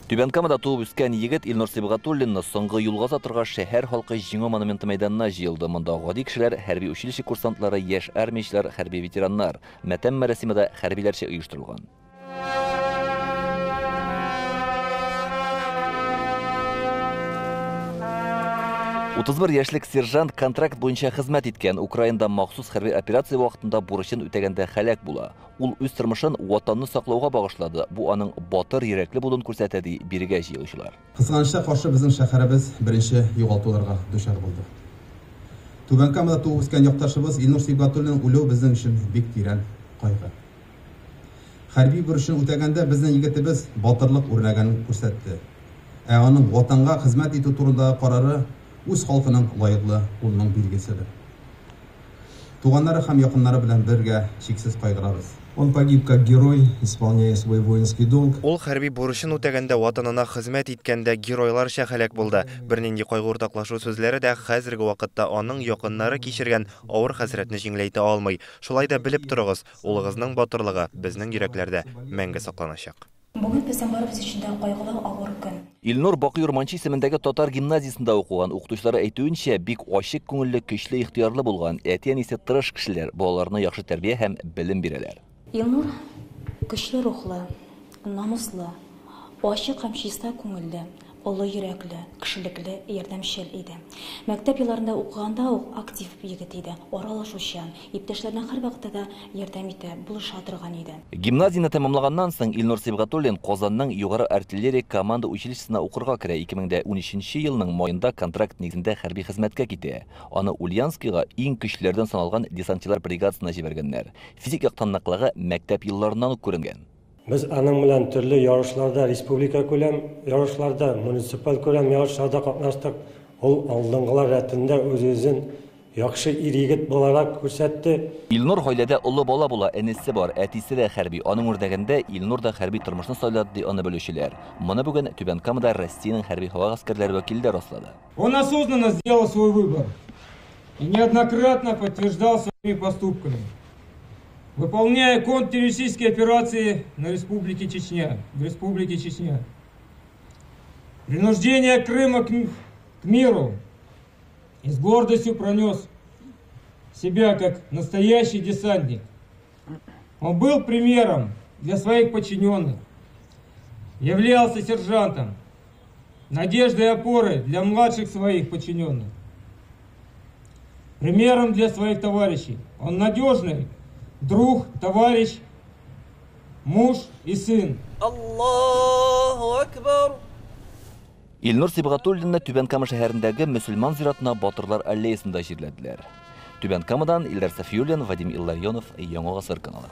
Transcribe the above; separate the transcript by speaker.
Speaker 1: Түбән Камада туып үскән егет Илнур Сибгатуллинны соңгы юлга озатырга шәһәр халкы Җиңү монументы мәйданына җыелды. Монда гади кешеләр, хәрби училище курсантлары, яшь армиячеләр, хәрби ветераннар. Матәм мәрасиме дә хәрбиләрчә оештырылган. 31 яшьлек сержант контракт буенча хезмәт иткән. Украинада махсус хәрби операция вакытында бурычын үтәгәндә һәлак була. Ул үз тормышын Ватанны саклауга багышлады. Бу аның батыр йөрәкле булуын күрсәтә, ди бирегә җыелучылар.
Speaker 2: Кызганычка каршы, безнең шәһәребез беренче югалтуларга дучар булды. Түбән Камада туып үскән якташыбыз Илнур Сибгатуллин үлүе безнең өчен бик тирән кайгы. Хәрби бурычын үтәгәндә безнең егетебез батырлык үрнәген күрсәтте. Ә аның Ватанга хезмәт итү турындагы карары үз халкының лаеклы улының билгеседер. Туганнары һәм якыннары белән бергә чиксез кайгырабыз.
Speaker 3: Он погиб как герой, исполняя свой воинский долг.
Speaker 4: Ул хәрби бурычын үтәгәндә, Ватанына хезмәт иткәндә геройларча һәлак булды. Бернинди кайгы уртаклашу сүзләре дә хәзерге вакытта аның якыннары кичергән авыр хәсрәтне җиңеләйтә алмый. Шулай да белеп торыгыз, улыгызның батырлыгы безнең йөрәкләрдә мәңге сакланачак.
Speaker 5: Бүген безнең барыбыз өчен дә кайгылы авыр көн.
Speaker 1: Илнур Бакый Урманче исемендәге татар гимназиясендә укыган. Укытучылары әйтүенчә, бик ачык күңелле, көчле ихтыярлы булган. Әти-әнисе тырыш кешеләр, балаларына яхшы тәрбия һәм белем бирәләр.
Speaker 5: Илнур көчле рухлы, намуслы, ачык һәм чиста күңелле, олы йөрәкле, кешелекле, ярдәмчел иде. Мәктәп елларында укыганда ук актив егет иде, аралашучан, иптәшләренә һәрвакытта да ярдәм итә, булыша торган иде.
Speaker 1: Гимназияне тәмамлаганнан соң Илнур Сибгатуллин Казанның югары артиллерия команда училищесына укырга керә. 2013 елның маенда контракт нигезендә хәрби хезмәткә китә. Аны Ульяновскига иң көчлеләрдән саналган десантчылар бригадасына җибәргәннәр. Физик яктан ныклыгы мәктәп елларыннан ук күренгән.
Speaker 6: Без аның белән төрле ярышларда, республика күләм ярышларда, муниципаль күләм ярышларда катнаштык. Ул алдынгылар рәтендә үз-үзен яхшы ир-егет буларак күрсәтте.
Speaker 1: Илнур гаиләдә олы бала була, энесе бар, әтисе дә хәрби. Аның үрнәгендә Илнур да хәрби тормышны сайлады, ди аны белүчеләр. Моны бүген Түбән Камада Россиянең хәрби һава гаскәрләре вәкилләре раслады.
Speaker 7: Он осознанно сделал свой выбор и неоднократно подтверждал своими поступками, выполняя контртеррористические операции на Республике Чечня, в Республике Чечня. Принуждение Крыма к миру и с гордостью пронес себя как настоящий десантник. Он был примером для своих подчиненных, являлся сержантом, надеждой и опорой для младших своих подчиненных, примером для своих товарищей. Он надежный друг, товарищ, муж и сын.
Speaker 8: Аллаһу Акбар!
Speaker 1: Илнур Сибгатуллинны Түбән Кама шәһәрендәге мөселман зиратына Батырлар аллеясында җирләделәр. Түбән Камадан Илдар Сафиуллин, Вадим Илларионов, Яңа Гасыр каналы.